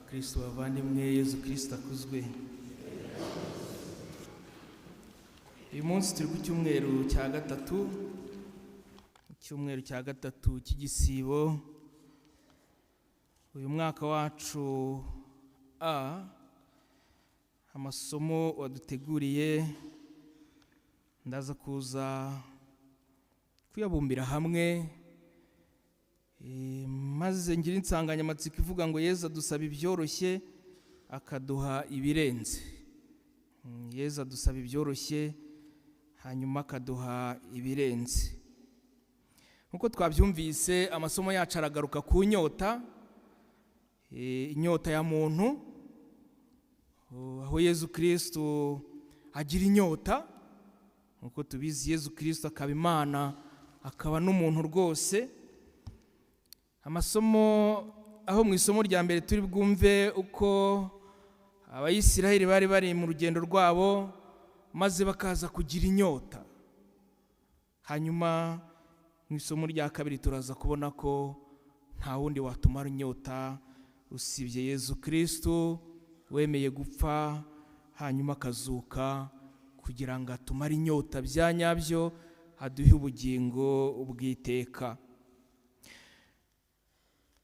Bakristo bavandimwe, Yezu Kristo akuzwe. Uyu munsi turi ku cyumweru cya gatatu, icyumweru cya gatatu cy'igisibo. Uyu mwaka wacu A, amasomo waduteguriye ndaza kuza kuyabumbira hamwe, maze ngira insanganyamatsiko ivuga ngo Yezu adusaba ibyoroshye akaduha ibirenze. Yezu adusaba ibyoroshye hanyuma akaduha ibirenze. Nk'uko twabyumvise, amasomo yacu aragaruka ku nyota, inyota ya muntu, aho Yezu Kristo agira inyota. Nk'uko tubizi, Yezu Kristo akaba Imana, akaba n'umuntu rwose. Amasomo aho mu isomo rya mbere turi bwumve uko Abayisiraheli bari bari mu rugendo rwabo maze bakaza kugira inyota. Hanyuma mu isomo rya kabiri turaza kubona ko nta wundi watumara inyota usibye Yezu Kristo wemeye gupfa hanyuma akazuka kugira ngo atumare inyota bya nyabyo, aduhe ubugingo bw'iteka.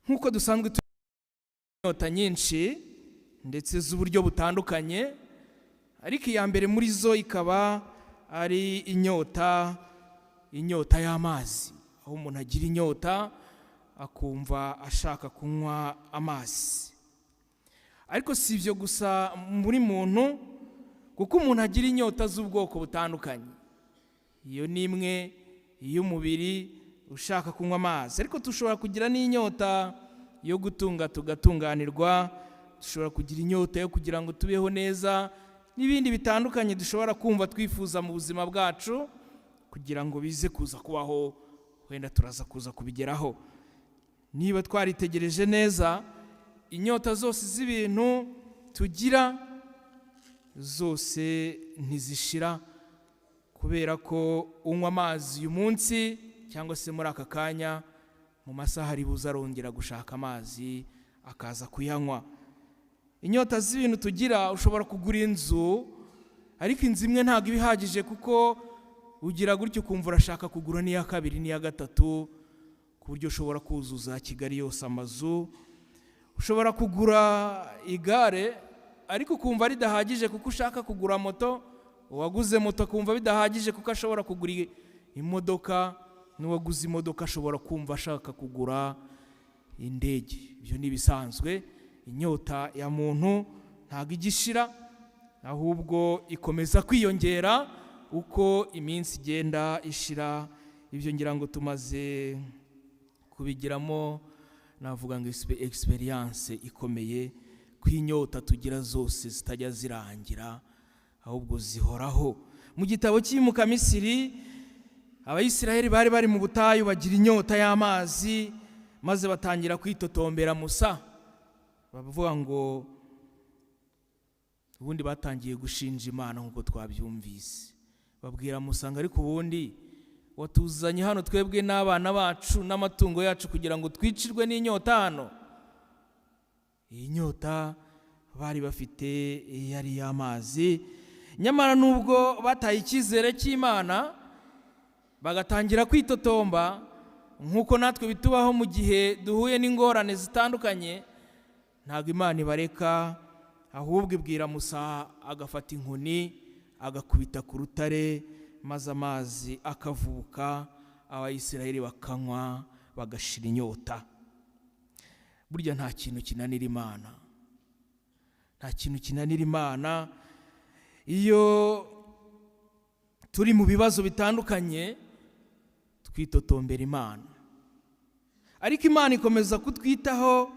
Nk'uko dusanzwe tugira inyota nyinshi ndetse z'uburyo butandukanye, ariko iya mbere muri zo ikaba ari inyota y'amazi, aho umuntu agira inyota akumva ashaka kunywa amazi. Ariko si ibyo gusa muri muntu, kuko umuntu agira inyota z'ubwoko butandukanye. Iyo ni imwe y'umubiri ushaka kunywa amazi, ariko dushobora kugira n'inyota yo gutunga tugatunganirwa, dushobora kugira inyota yo kugira ngo tubeho neza, n'ibindi bitandukanye dushobora kumva twifuza mu buzima bwacu kugira ngo bize kuza kubaho, wenda turaza kuza kubigeraho. Niba twaritegereje neza, inyota zose z'ibintu tugira zose ntizishira, kubera ko unywa amazi uyu munsi cyangwa se muri aka kanya, mu masaha ari buze arongera gushaka amazi akaza kuyanywa. Inyota z'ibintu tugira, ushobora kugura inzu, ariko inzu imwe ntabwo iba ihagije, kuko ugira gutyo ukumva urashaka kugura n'iya kabiri n'iya gatatu, ku buryo ushobora kuzuza Kigali yose amazu. Ushobora kugura igare ariko ukumva ridahagije kuko ushaka kugura moto, uwaguze moto akumva bidahagije kuko ashobora kugura imodoka, n'uwaguze imodoka ashobora kumva ashaka kugura indege. Ibyo ni ibisanzwe. Inyota ya muntu ntabwo ijya ishira, ahubwo ikomeza kwiyongera uko iminsi igenda ishira. Ibyo ngira ngo tumaze kubigiramo, navuga ngo experience ikomeye, ko inyota tugira zose zitajya zirangira, ahubwo zihoraho. Mu gitabo cy'Iyimukamisiri, Abayisiraheli bari bari mu butayu bagira inyota y'amazi, maze batangira kwitotombera Musa. Bavuga ngo ubundi batangiye gushinja Imana nk'uko twabyumvise. Babwira Musa ngo ariko ubundi watuzanye hano twebwe n'abana bacu n'amatungo yacu kugira ngo twicirwe n'inyota hano. Iyi nyota bari bafite yari iy'amazi. Nyamara nubwo bataye icyizere cy'Imana bagatangira kwitotomba, nk'uko natwe bitubaho mu gihe duhuye n'ingorane zitandukanye, ntabwo Imana ibareka, ahubwo ibwira Musa agafata inkoni agakubita ku rutare, maze amazi akavuka, Abayisiraheli bakanywa bagashira inyota. Burya nta kintu kinanira Imana, nta kintu kinanira Imana. Iyo turi mu bibazo bitandukanye twitotombera Imana, ariko Imana ikomeza kutwitaho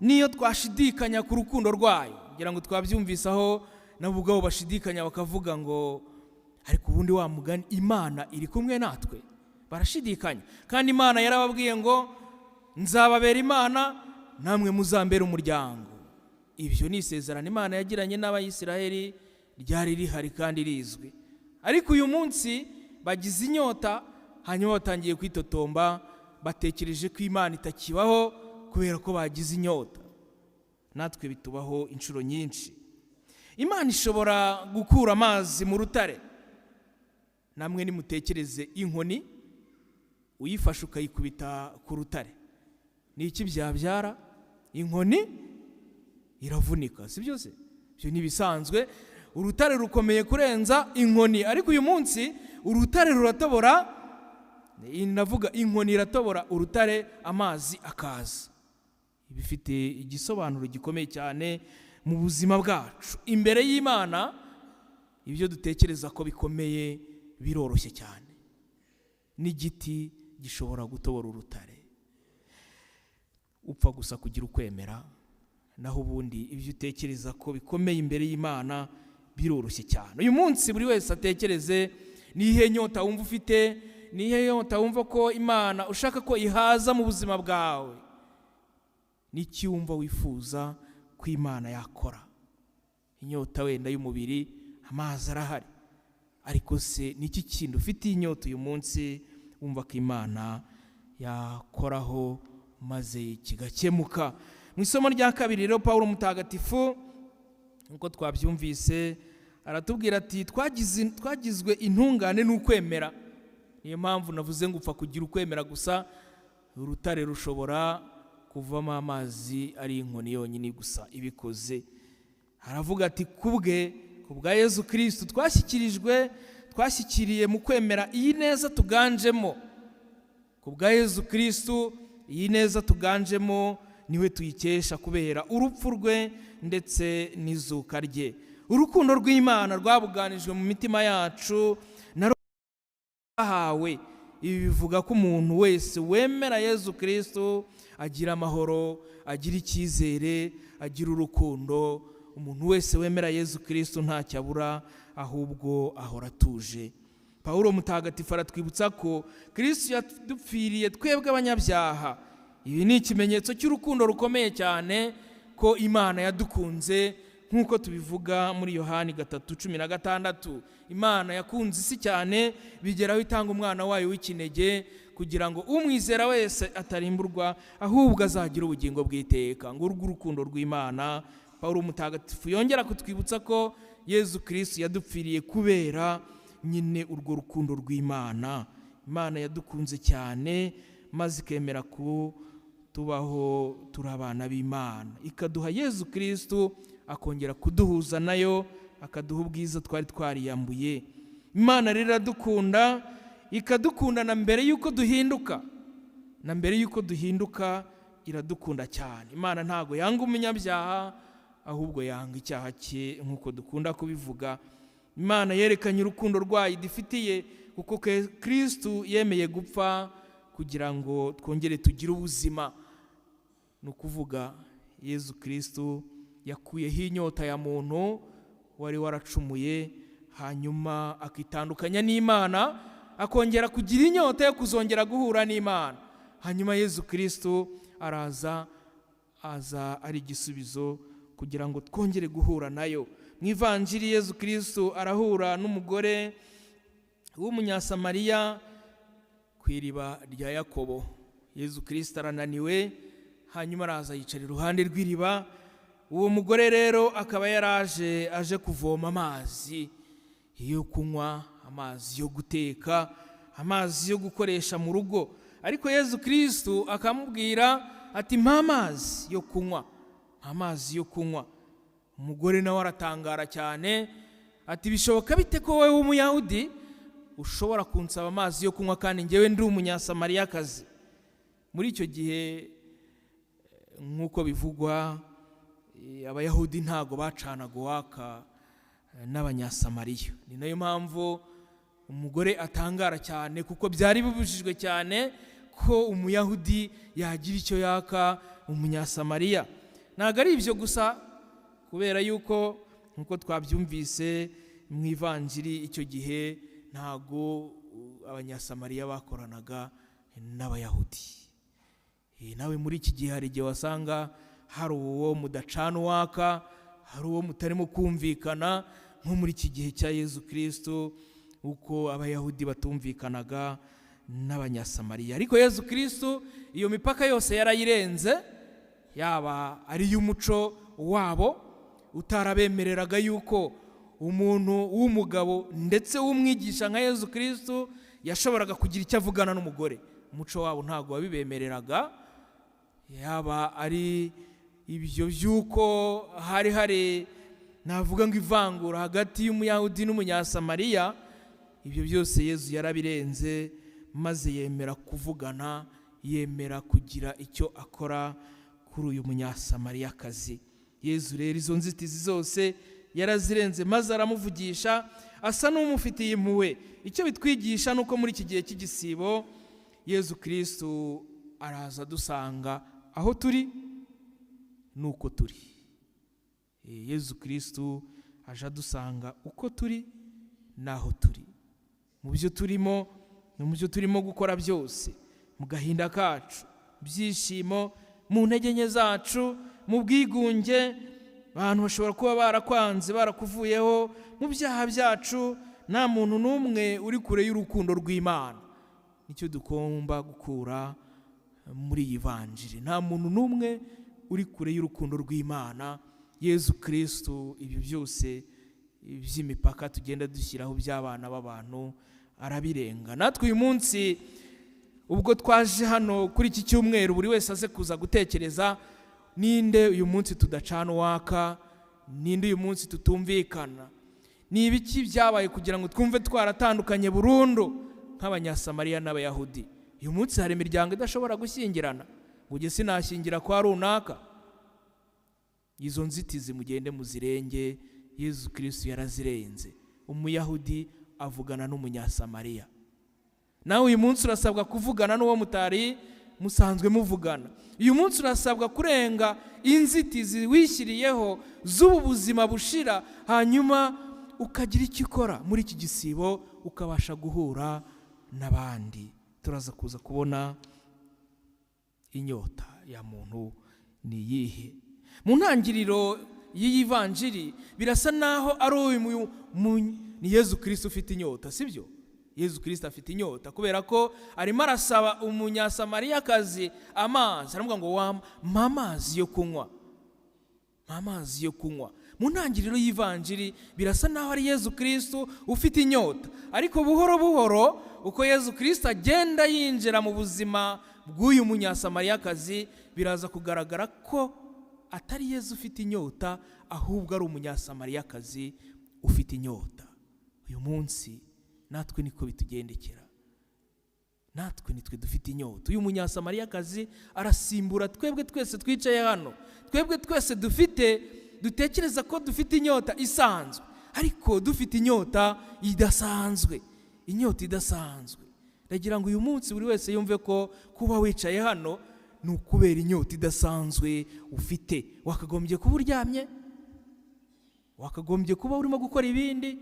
n'iyo twashidikanya ku rukundo rwayo. Ngira ngo twabyumvise aho nabo ubwabo bashidikanya bakavuga ngo ariko ubundi wa mugani Imana iri kumwe natwe. Barashidikanya, kandi Imana yarababwiye ngo nzababera Imana namwe muzambere umuryango. Ibyo ni isezerano Imana yagiranye n'Abayisiraheli, ryari rihari kandi rizwi. Ariko uyu munsi bagize inyota, hanyuma batangiye kwitotomba, batekereje ko Imana itakibaho kubera ko bagize inyota. Natwe bitubaho inshuro nyinshi. Imana ishobora gukura amazi mu rutare. Namwe nimutekereze inkoni uyifashe ukayikubita ku rutare, ni iki byabyara? Inkoni iravunika, si byose? Ibyo ni ibisanzwe. Urutare rukomeye kurenza inkoni, ariko uyu munsi urutare ruratobora, ndavuga inkoni iratobora urutare, amazi akaza. Bifite igisobanuro gikomeye cyane mu buzima bwacu. Imbere y'Imana ibyo dutekereza ko bikomeye biroroshye cyane. N'igiti gishobora gutobora urutare, upfa gusa kugira ukwemera. Naho ubundi ibyo utekereza ko bikomeye imbere y'Imana biroroshye cyane. Uyu munsi buri wese atekereze: nihe nyota wumva ufite? Nihe nyota wumva ko Imana ushaka ko ihaza mu buzima bwawe? N'iki wumva wifuza ko Imana yakora? Inyota wenda y'umubiri, amazi arahari, ariko se n'iki kintu ufitiye inyota uyu munsi wumva ko Imana yakoraho maze kigakemuka? Mu isomo rya kabiri rero, Paul Mutagatifu, nk'uko twabyumvise, aratubwira ati twagizwe intungane n'ukwemera. Niyo mpamvu navuze ngo upfa kugira ukwemera gusa, urutare rushobora kuvamo amazi ari inkoni yonyine gusa ibikoze. Aravuga ati kubwe, ku bwa Yezu Kirisitu, twashyikirijwe, twashyikiriye mu kwemera iyi neza tuganjemo. Ku bwa Yezu Kirisitu, iyi neza tuganjemo niwe tuyikesha kubera urupfu rwe ndetse n'izuka rye. Urukundo rw'Imana rwabuganijwe mu mitima yacu na rwahawe. Ibi bivuga ko umuntu wese wemera Yezu Kirisitu agira amahoro, agira icyizere, agira urukundo. Umuntu wese wemera Yezu Kirisitu ntacyo abura, ahubwo ahora atuje. Pawulo Mutagatifu aratwibutsa ko Kirisitu yadupfiriye twebwe abanyabyaha. Ibi ni ikimenyetso cy'urukundo rukomeye cyane, ko Imana yadukunze, nk'uko tubivuga muri Yohani 3:16. Imana yakunze isi cyane bigeraho itanga umwana wayo w'ikinege, kugira ngo umwizera wese atarimburwa, ahubwo azagira ubugingo bw'iteka. Ngo urwo urukundo rw'Imana. Pawulo Mutagatifu yongera kutwibutsa ko Yezu Kirisitu yadupfiriye kubera nyine urwo rukundo rw'Imana. Imana yadukunze cyane maze ikemera ko tubaho turi abana b'Imana, ikaduha Yezu Kirisitu akongera kuduhuza nayo, akaduha ubwiza twari twariyambuye. Imana rero iradukunda, ikadukunda na mbere y'uko duhinduka, na mbere y'uko duhinduka iradukunda cyane. Imana ntago yanga umunyabyaha, ahubwo yanga icyaha cye, nk'uko dukunda kubivuga. Imana yerekanye urukundo rwayo idufitiye kuko Kirisitu yemeye gupfa kugira ngo twongere tugire ubuzima. Ni ukuvuga Yezu Kirisitu yakuyeho inyota ya muntu wari waracumuye, hanyuma akitandukanya n'Imana, akongera kugira inyota yo kuzongera guhura n'Imana. Hanyuma Yezu Kirisitu araza, aza ari igisubizo kugira ngo twongere guhura nayo. Mu ivanjiri Yezu Kirisitu arahura n'umugore w'Umunyasamariya ku iriba rya Yakobo. Yezu Kirisitu arananiwe, hanyuma araza yicara iruhande rw'iriba. Uwo mugore rero akaba yaraje aje kuvoma amazi yo kunywa, amazi yo guteka, amazi yo gukoresha mu rugo. Ariko Yezu Kirisitu akamubwira ati mpa amazi yo kunywa, amazi yo kunywa. Umugore nawe aratangara cyane ati bishoboka bite ko wowe w'Umuyahudi ushobora kunsaba amazi yo kunywa kandi njyewe ndi Umunyasamariyakazi? Muri icyo gihe, nk'uko bivugwa, Abayahudi ntago bacanaga uwaka n'Abanyasamariya. Ni nayo mpamvu umugore atangara cyane, kuko byari bibujijwe cyane ko Umuyahudi yagira icyo yaka Umunyasamariya. Ntabwo ari ibyo gusa, kubera yuko nk'uko twabyumvise mu ivanjiri, icyo gihe ntago Abanyasamariya bakoranaga n'Abayahudi. Nawe muri iki gihe hari igihe wasanga hari uwo mudacana uwaka, hari uwo mutarimo kumvikana, nko muri iki gihe cya Yezu Kirisitu, uko Abayahudi batumvikanaga n'Abanyasamariya. Ariko Yezu Kirisitu iyo mipaka yose yarayirenze. Yaba ari iy'umuco wabo utarabemereraga yuko umuntu w'umugabo ndetse w'umwigisha nka Yezu Kirisitu yashoboraga kugira icyo avugana n'umugore. Umuco wabo ntabwo wabibemereraga. Yaba ari ibyo by'uko hari hari, navuga ngo, ivangura hagati y'Umuyahudi n'Umunyasamariya. Ibyo byose Yezu yarabirenze, maze yemera kuvugana, yemera kugira icyo akora kuri uyu Munyasamariyakazi. Yezu rero izo nzitizi zose yarazirenze, maze aramuvugisha asa n'umufitiye impuhwe. Icyo bitwigisha ni uko muri iki gihe cy'igisibo Yezu Kirisitu araza dusanga aho turi n'uko turi. Yezu Kirisitu aje adusanga uko turi n'aho turi, mu byo turimo no mu byo turimo gukora byose, mu gahinda kacu, byishimo, mu ntege nke zacu, mu bwigunge. Abantu bashobora kuba barakwanze, barakuvuyeho, mu byaha byacu. Nta muntu n'umwe uri kure y'urukundo rw'Imana. Nicyo tugomba gukura muri iyi vanjiri: nta muntu n'umwe uri kure y'urukundo rw'Imana. Yezu Kirisitu ibyo byose by'imipaka tugenda dushyiraho by'abana b'abantu arabirenga. Natwe uyu munsi ubwo twaje hano kuri iki cyumweru, buri wese aze kuza gutekereza: ninde uyu munsi tudacana uwaka? Ninde uyu munsi tutumvikana? Ni ibiki byabaye kugira ngo twumve twaratandukanye burundu nk'Abanyasamariya n'Abayahudi? Uyu munsi hari imiryango idashobora gushyingirana, ngo ujye sinashyingira kwa runaka. Izo nzitizi mugende muzirenge. Yezu Kirisitu yarazirenze, Umuyahudi avugana n'Umunyasamariya. Nawe uyu munsi urasabwa kuvugana n'uwo mutari musanzwe muvugana. Uyu munsi urasabwa kurenga inzitizi wishyiriyeho z'ubu buzima bushira, hanyuma ukagira icyo ukora muri iki gisibo, ukabasha guhura n'abandi. Turaza kuza kubona inyota ya muntu ni iyihe. Mu ntangiriro y'iyi vanjiri birasa naho ari uyu ni Yezu Kirisitu ufite inyota, sibyo? Yezu Kirisita afite inyota kubera ko arimo arasaba Umunyasamariyakazi amazi. Aravuga ngo: "Wampa amazi yo kunywa, mpa amazi yo kunywa." Mu ntangiriro y'ivanjiri birasa naho ari Yezu Kirisitu ufite inyota, ariko buhoro buhoro uko Yezu Kirisita agenda yinjira mu buzima bw'uyu Munyasamariyakazi, biraza kugaragara ko atari Yezu ufite inyota, ahubwo ari Umunyasamariyakazi ufite inyota. Uyu munsi natwe niko bitugendekera, natwe nitwe dufite inyota. Uyu Munyasamariyakazi arasimbura twebwe twese twicaye hano, twebwe twese dufite, dutekereza ko dufite inyota isanzwe, ariko dufite inyota idasanzwe, inyota idasanzwe. Ndagira ngo uyu munsi buri wese yumve ko kuba wicaye hano ni ukubera inyota idasanzwe ufite. Wakagombye kuba uryamye, wakagombye kuba urimo gukora ibindi,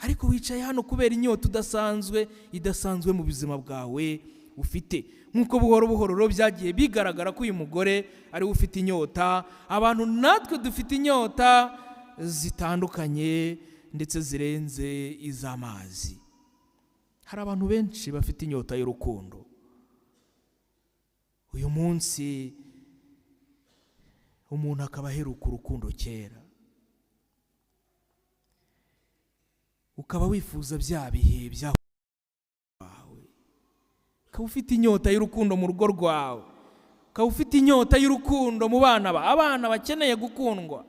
ariko wicaye hano kubera inyota udasanzwe, idasanzwe mu buzima bwawe ufite. Nk'uko buhoro buhoro rero byagiye bigaragara ko uyu mugore ariwe ufite inyota, abantu natwe dufite inyota zitandukanye ndetse zirenze iz'amazi. Hari abantu benshi bafite inyota y'urukundo. Uyu munsi umuntu akaba aheruka urukundo kera, ukaba wifuza bya bihe byawe, ukaba ufite inyota y'urukundo mu rugo rwawe, ukaba ufite inyota y'urukundo mu bana, abana bakeneye gukundwa.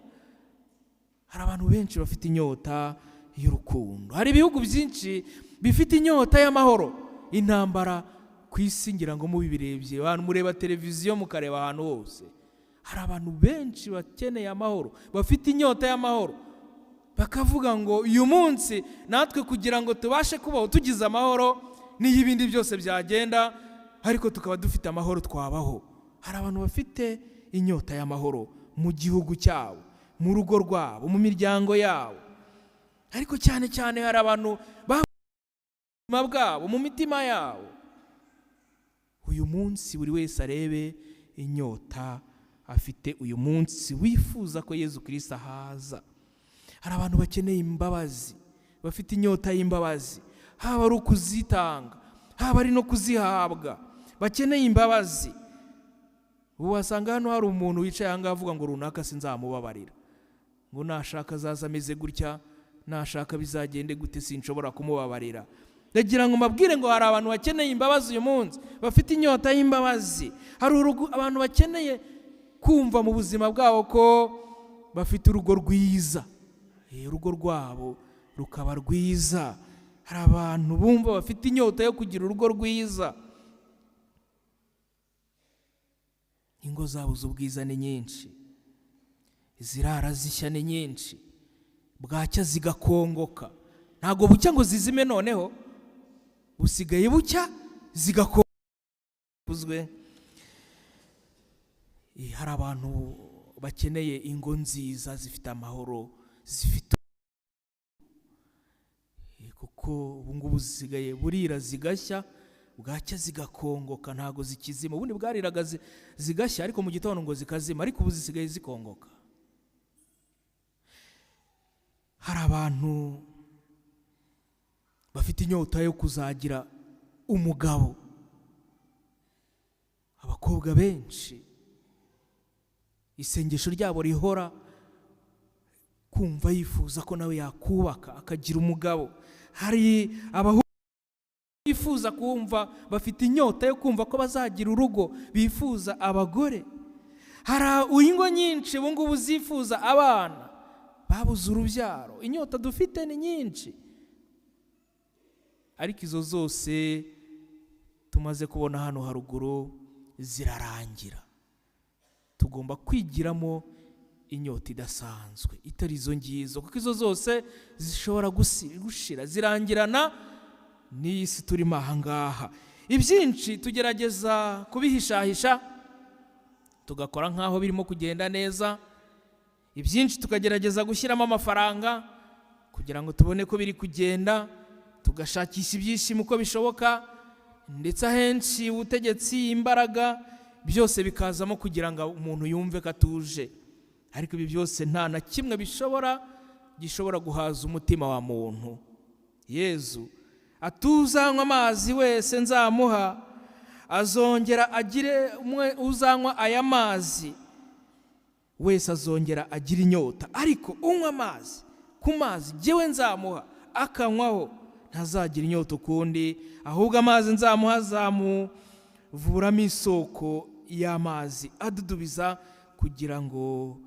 Hari abantu benshi bafite inyota y'urukundo. Hari ibihugu byinshi bifite inyota y'amahoro. Intambara ku isi, ngira ngo mubirebye, abantu mureba televiziyo, mukareba ahantu hose, hari abantu benshi bakeneye amahoro, bafite inyota y'amahoro, bakavuga ngo uyu munsi natwe kugira ngo tubashe kubaho tugize amahoro, n'iyo ibindi byose byagenda ariko tukaba dufite amahoro, twabaho. Hari abantu bafite inyota y'amahoro mu gihugu cyabo, mu rugo rwabo, mu miryango yabo, ariko cyane cyane hari abantu b'ubuzima bwabo mu mitima yabo. Uyu munsi buri wese arebe inyota afite uyu munsi, wifuza ko Yezu Kirisita ahaza. Hari abantu bakeneye imbabazi, bafite inyota y'imbabazi, haba ari ukuzitanga, haba ari no kuzihabwa, bakeneye imbabazi. Ubu wasanga hano hari umuntu wicaye aha ngaha avuga ngo runaka sinzamubabarira, ngo nashaka azaza ameze gutya, nashaka bizagende gute, sinshobora kumubabarira. Ndagira ngo mbabwire ngo hari abantu bakeneye imbabazi uyu munsi, bafite inyota y'imbabazi. Hari abantu bakeneye kumva mu buzima bwabo ko bafite urugo rwiza, urugo rwabo rukaba rwiza. Hari abantu bumva bafite inyota yo kugira urugo rwiza. Ingo zabo z'ubwiza ni nyinshi, izirara zishya ni nyinshi, bwacya zigakongoka. Ntabwo bucya ngo zizime, noneho busigaye bucya zigakongoka. Hari abantu bakeneye ingo nziza zifite amahoro, zifite, kuko ubu ngubu zisigaye burira zigashya, bwacya zigakongoka, ntabwo zikizima. Ubundi bwariraga zigashya, ariko mu gitondo ngo zikazima, ariko ubu zisigaye zikongoka. Hari abantu bafite inyota yo kuzagira umugabo. Abakobwa benshi isengesho ryabo rihora kumva yifuza ko nawe yakubaka akagira umugabo. Hari abahungu bifuza kumva, bafite inyota yo kumva ko bazagira urugo, bifuza abagore. Hari ingo nyinshi ubu ngubu zifuza abana, babuze urubyaro. Inyota dufite ni nyinshi, ariko izo zose tumaze kubona hano haruguru zirarangira. Tugomba kwigiramo inyota idasanzwe itari izo ngizo, kuko izo zose zishobora gushira, zirangirana n'iyi si turimo aha ngaha. Ibyinshi tugerageza kubihishahisha, tugakora nk'aho birimo kugenda neza. Ibyinshi tukagerageza gushyiramo amafaranga kugira ngo tubone ko biri kugenda, tugashakisha ibyishimo uko bishoboka, ndetse ahenshi ubutegetsi, imbaraga, byose bikazamo kugira ngo umuntu yumve ko atuje. Ariko ibi byose nta na kimwe gishobora guhaza umutima wa muntu. Yezu atuzanywa amazi wese nzamuha azongera agire umwe, uzanywa aya mazi wese azongera agira inyota, ariko unywa amazi ku mazi jyewe nzamuha akanywaho ntazagira inyota ukundi, ahubwo amazi nzamuha azamuvuramo isoko y'amazi adudubiza kugira ngo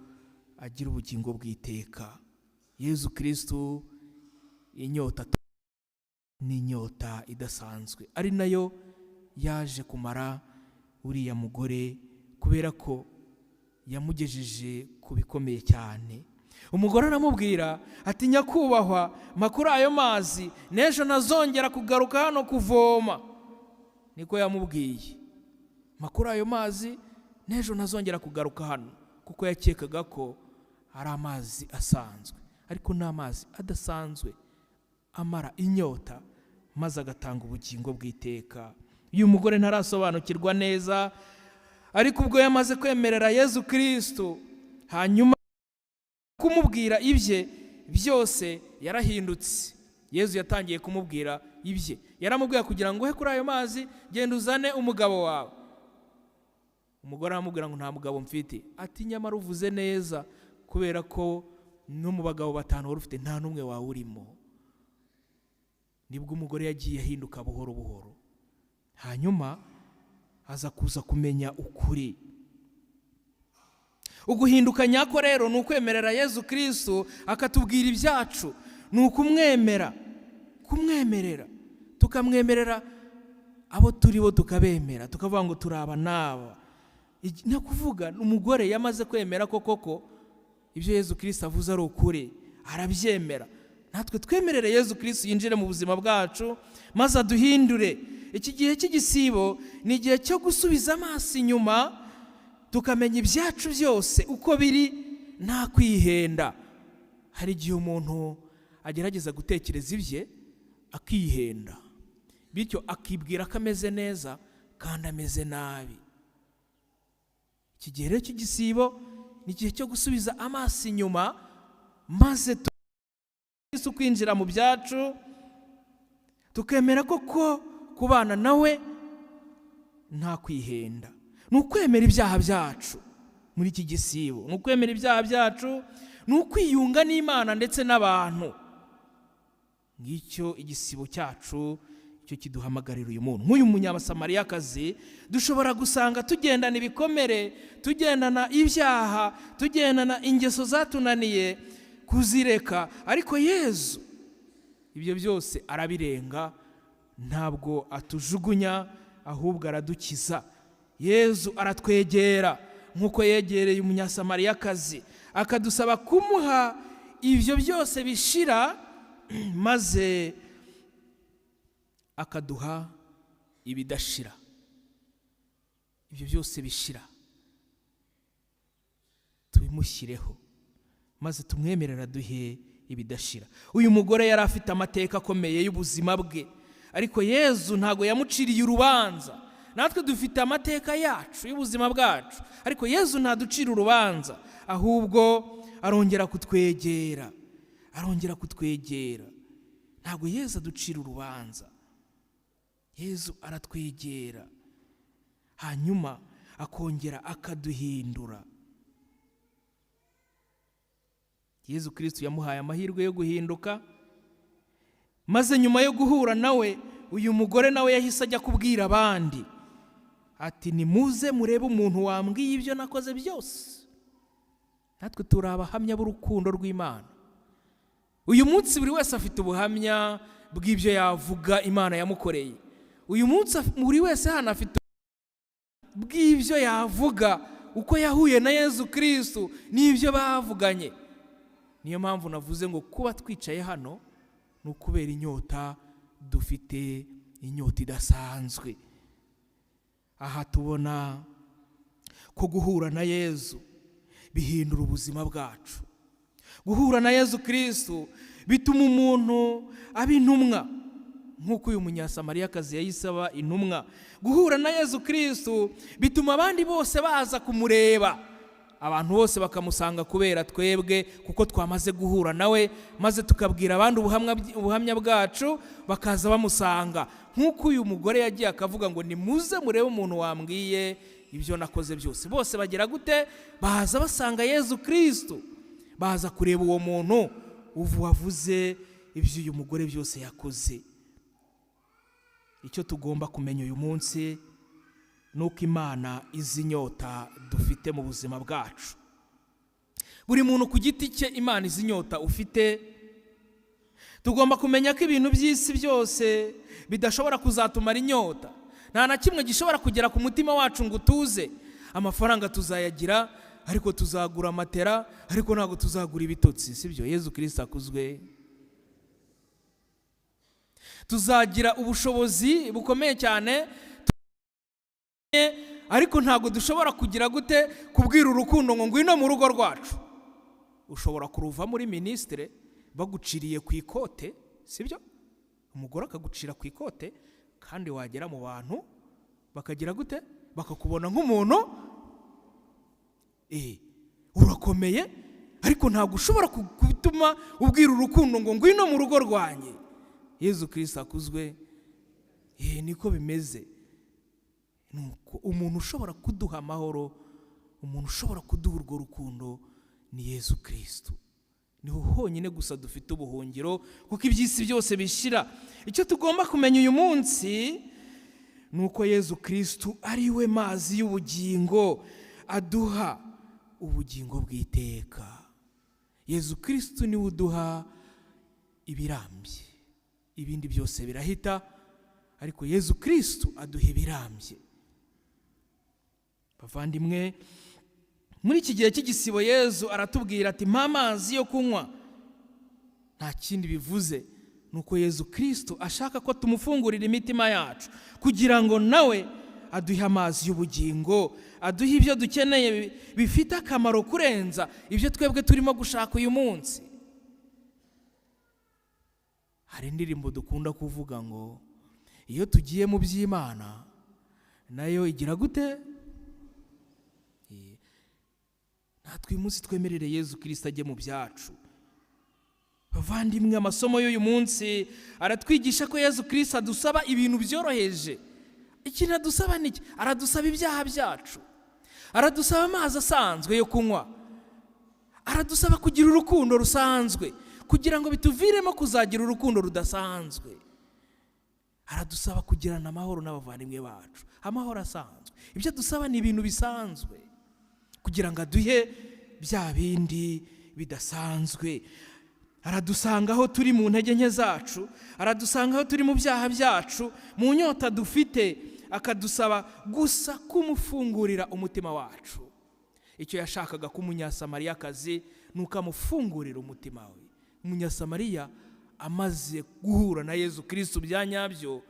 agire ubugingo bw'iteka. Yezu Kristu inyota ni inyota idasanzwe, ari nayo yaje kumara uriya mugore, kubera ko yamugejeje ku bikomeye cyane. Umugore aramubwira ati nyakubahwa, mpa kuri ayo mazi, n'ejo ntazongera kugaruka hano kuvoma. Niko yamubwiye, mpa kuri ayo mazi, n'ejo ntazongera kugaruka hano, kuko yakekaga ko ari amazi asanzwe, ariko ni amazi adasanzwe amara inyota maze agatanga ubugingo bw'iteka. Uyu mugore ntarasobanukirwa neza, ariko ubwo yamaze kwemerera Yezu Kristu hanyuma kumubwira ibye byose, yarahindutse. Yezu yatangiye kumubwira ibye, yaramubwiye kugira ngo uhe kuri ayo mazi, genda uzane umugabo wawe. Umugore aramubwira ngo nta mugabo mfite. Ati nyamara uvuze neza, kubera ko no mu bagabo batanu wari ufite nta n'umwe wawe urimo. Nibwo umugore yagiye ahinduka buhoro buhoro, hanyuma aza kuza kumenya ukuri. Uguhinduka nyako rero ni ukwemerera Yezu Kristu akatubwira ibyacu, ni ukumwemera, kumwemerera, tukamwemerera abo turi bo, tukabemera, tukavuga ngo turi aba n'aba. Ni ukuvuga umugore yamaze kwemera ko koko ibyo Yezu Kristu avuze ari ukuri, arabyemera. Natwe twemerere Yezu Kristu yinjire mu buzima bwacu maze aduhindure. Iki gihe cy'igisibo ni igihe cyo gusubiza amaso inyuma, tukamenya ibyacu byose uko biri, nta kwihenda. Hari igihe umuntu agerageza gutekereza ibye akihenda, bityo akibwira ko ameze neza kandi ameze nabi. Iki gihe rero cy'igisibo ni igihe cyo gusubiza amaso inyuma, maze Yesu kwinjira mu byacu, tukemera koko kubana nawe nta kwihenda. Ni ukwemera ibyaha byacu muri iki gisibo, ni ukwemera ibyaha byacu, ni ukwiyunga n'Imana ndetse n'abantu. Ngicyo igisibo cyacu, icyo kiduhamagarira uyu muntu. Nk'uyu munyasamariyakazi, dushobora gusanga tugendana ibikomere, tugendana ibyaha, tugendana ingeso zatunaniye kuzireka, ariko Yezu ibyo byose arabirenga. Ntabwo atujugunya, ahubwo aradukiza. Yezu aratwegera nk'uko yegereye umunyasamariyakazi, akadusaba kumuha ibyo byose bishira, maze akaduha ibidashira. Ibyo byose bishira tubimushyireho, maze tumwemerera duhe ibidashira. Uyu mugore yari afite amateka akomeye y'ubuzima bwe, ariko Yezu ntabwo yamuciriye urubanza. Natwe dufite amateka yacu y'ubuzima bwacu, ariko Yezu ntaducira urubanza, ahubwo arongera kutwegera, arongera kutwegera. Ntabwo Yezu aducira urubanza. Yezu aratwegera, hanyuma akongera akaduhindura. Yezu Kirisitu yamuhaye amahirwe yo guhinduka, maze nyuma yo guhura nawe, uyu mugore nawe yahise ajya kubwira abandi ati: "Nimuze murebe umuntu wambwiye ibyo nakoze byose." Natwe turi abahamya b'urukundo rw'Imana. Uyu munsi buri wese afite ubuhamya bw'ibyo yavuga Imana yamukoreye. Uyu munsi buri wese hano afite bw'ibyo yavuga, uko yahuye na Yezu Kirisitu n'ibyo bavuganye. Niyo mpamvu navuze ngo kuba twicaye hano ni ukubera inyota dufite, inyota idasanzwe. Aha tubona ko guhura na Yezu bihindura ubuzima bwacu. Guhura na Yezu Kirisitu bituma umuntu aba intumwa, nk'uko uyu munyasamariyakazi yahise aba intumwa. Guhura na Yezu Kirisitu bituma abandi bose baza kumureba, abantu bose bakamusanga kubera twebwe, kuko twamaze guhura nawe, maze tukabwira abandi ubuhamya bwacu, bakaza bamusanga, nk'uko uyu mugore yagiye akavuga ngo: "Nimuze murebe umuntu wambwiye ibyo nakoze byose." Bose bagira gute? Baza basanga Yezu Kirisitu, baza kureba uwo muntu wavuze ibyo uyu mugore byose yakoze. Icyo tugomba kumenya uyu munsi ni uko Imana izi inyota dufite mu buzima bwacu. Buri muntu ku giti cye, Imana izi inyota ufite. Tugomba kumenya ko ibintu by'isi byose bidashobora kuzatumara inyota. Nta na kimwe gishobora kugera ku mutima wacu ngo utuze. Amafaranga tuzayagira, ariko tuzagura matera, ariko ntabwo tuzagura ibitotsi, sibyo? Yezu Kirisita akuzwe. Tuzagira ubushobozi bukomeye cyane, ariko ntabwo dushobora kugira gute? Kubwira urukundo ngo ngwino mu rugo rwacu. Ushobora kuruva muri minisitire baguciriye ku ikote, sibyo? Umugore akagucira ku ikote, kandi wagera mu bantu bakagira gute? Bakakubona nk'umuntu urakomeye, ariko ntabwo ushobora gutuma ubwira urukundo ngo ngwino mu rugo rwanjye. Yezu Kirisita akuzwe. Niko bimeze. Nuko umuntu ushobora kuduha amahoro, umuntu ushobora kuduha urwo rukundo ni Yezu Kirisitu. Niho honyine gusa dufite ubuhungiro, kuko iby'isi byose bishira. Icyo tugomba kumenya uyu munsi ni uko Yezu Kirisitu ari we mazi y'ubugingo, aduha ubugingo bw'iteka. Yezu Kirisitu niwe uduha ibirambye. Ibindi byose birahita, ariko Yezu Kirisitu aduha ibirambye. Bavandimwe, muri iki gihe cy'igisibo, Yezu aratubwira ati: "Mpa amazi yo kunywa." Nta kindi bivuze, ni uko Yezu Kirisitu ashaka ko tumufungurira imitima yacu, kugira ngo nawe aduhe amazi y'ubugingo, aduhe ibyo dukeneye bifite akamaro kurenza ibyo twebwe turimo gushaka uyu munsi. Hari indirimbo dukunda kuvuga ngo iyo tugiye mu by'Imana, nayo igira gute? Natwe uyu munsi twemerere Yezu Kirisita ajye mu byacu. Bavandimwe, amasomo y'uyu munsi aratwigisha ko Yezu Kirisita adusaba ibintu byoroheje. Ikintu adusaba ni iki? Aradusaba ibyaha byacu, aradusaba amazi asanzwe yo kunywa, aradusaba kugira urukundo rusanzwe kugira ngo bituviremo kuzagira urukundo rudasanzwe. Aradusaba kugirana amahoro n'abavandimwe bacu, amahoro asanzwe. Ibyo adusaba ni ibintu bisanzwe kugira ngo aduhe bya bindi bidasanzwe. Aradusanga aho turi mu ntege nke zacu, aradusanga aho turi mu byaha byacu, mu nyota dufite, akadusaba gusa kumufungurira umutima wacu. Icyo yashakaga ko umunyasamariyakazi ni uko amufungurira umutima we. Umunyasamariya amaze guhura na Yezu Kristu bya nyabyo,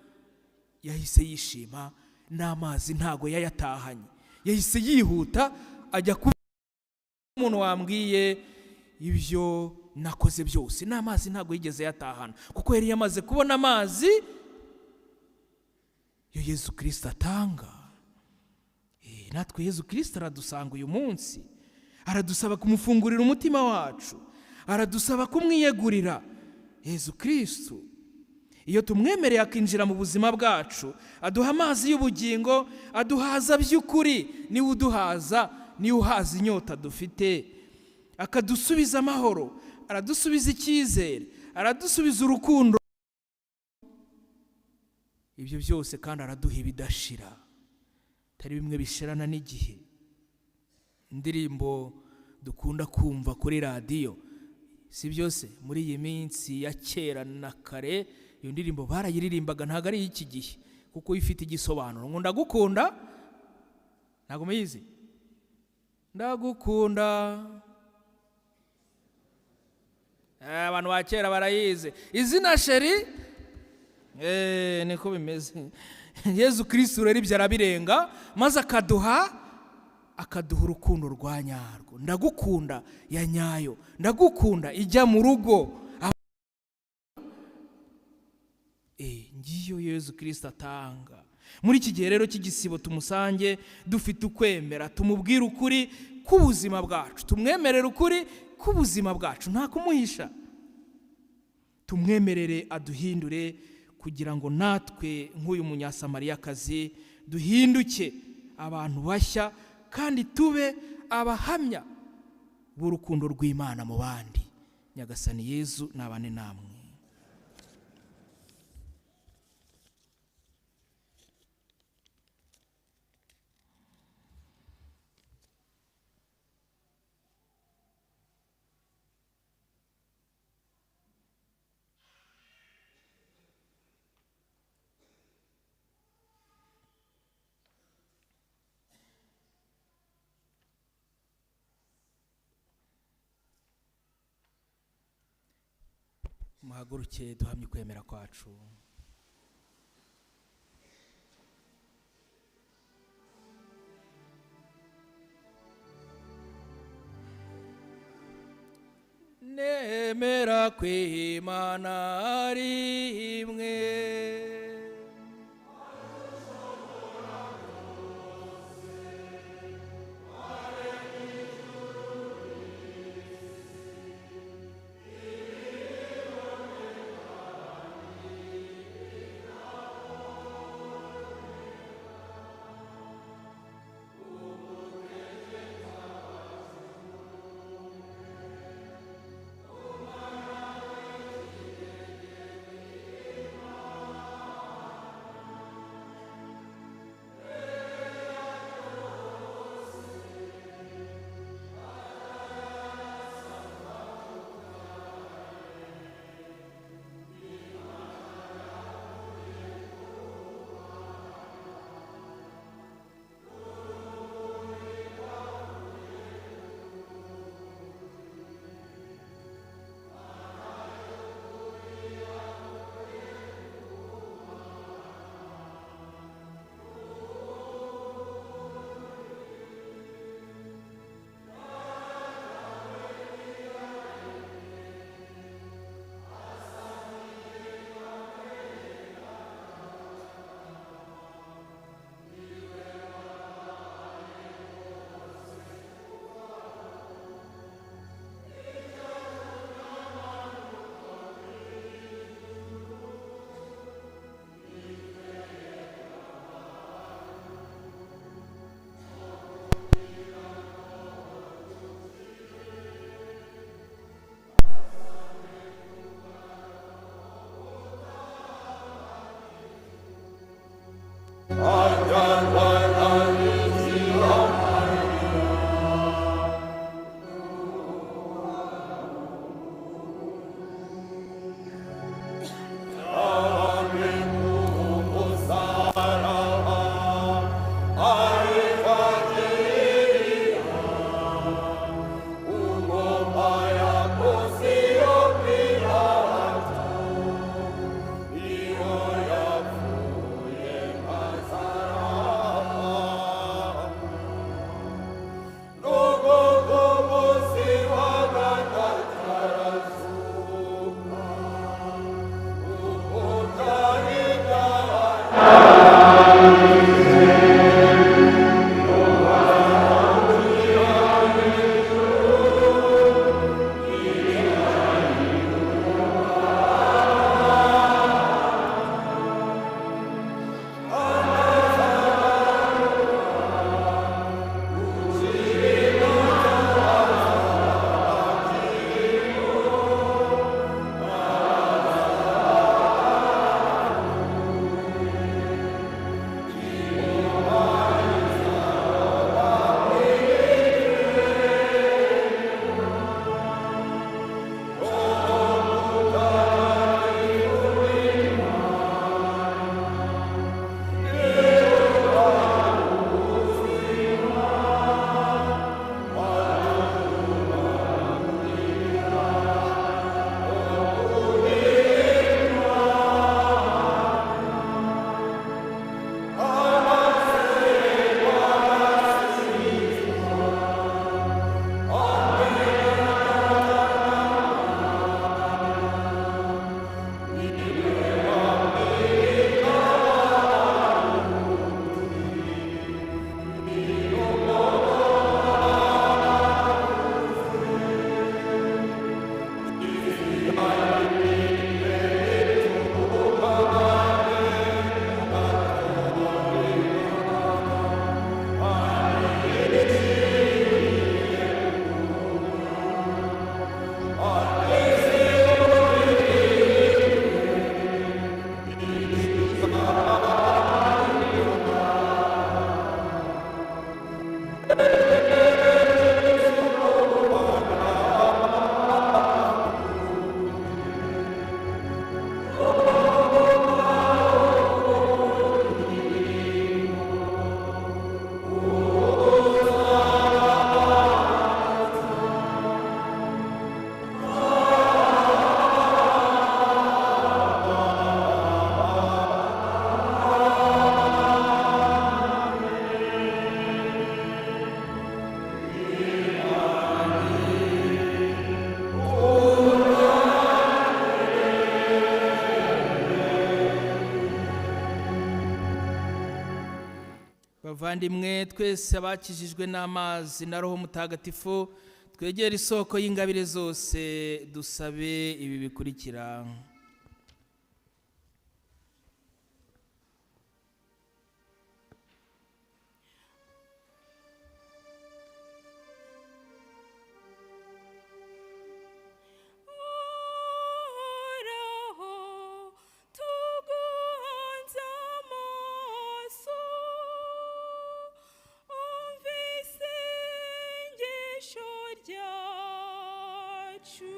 yahise yishima, n'amazi ntago yayatahanye, yahise yihuta ajya ku umuntu wambwiye ibyo nakoze byose. N'amazi ntago yigeze yatahana, kuko yari yamaze kubona amazi yo Yezu Kristu atanga. Natwe Yezu Kristu aradusanga uyu munsi, aradusaba kumufungurira umutima wacu, aradusaba kumwiyegurira. Yezu Kristu iyo tumwemereye akinjira mu buzima bwacu, aduha amazi y'ubugingo, aduhaza by'ukuri. Niwe uduhaza, niwe uhaza inyota dufite, akadusubiza amahoro, aradusubiza icyizere, aradusubiza urukundo. Ibyo byose kandi araduha ibidashira, atari bimwe bishirana n'igihe. Indirimbo dukunda kumva kuri radiyo, si byose muri iyi minsi ya kera na kare, iyo ndirimbo barayiririmbaga, ntabwo ari iki gihe, kuko ifite igisobanuro. Ngo ndagukunda, ntabwo muyizi? Ndagukunda, abantu ba kera barayizi. Izina sheri, niko bimeze. Yezu Kristu rero ibyo arabirenga, maze akaduha urukundo rwa nyarwo. Ndagukunda ya nyayo, ndagukunda ijya mu rugo. Ngiyo Yezu Kristu atanga. Muri iki gihe rero cy'igisibo tumusange dufite ukwemera, tumubwire ukuri k'ubuzima bwacu, tumwemerere ukuri k'ubuzima bwacu, nta kumuhisha. Tumwemerere aduhindure kugira ngo natwe nk'uyu munyasamariyakazi duhinduke abantu bashya, kandi tube abahamya b'urukundo rw'Imana mu bandi. Nyagasani Yezu nabane namwe. Muhaguruke duhamye ukwemera kwacu. Nemera kw'Imana ari imwe, Bavandimwe, twese abakijijwe n'amazi na Roho Mutagatifu, twegere isoko y'ingabire zose, dusabe ibi bikurikira. Uhoraho, tuguhanze amaso, umva isengesho ryacu.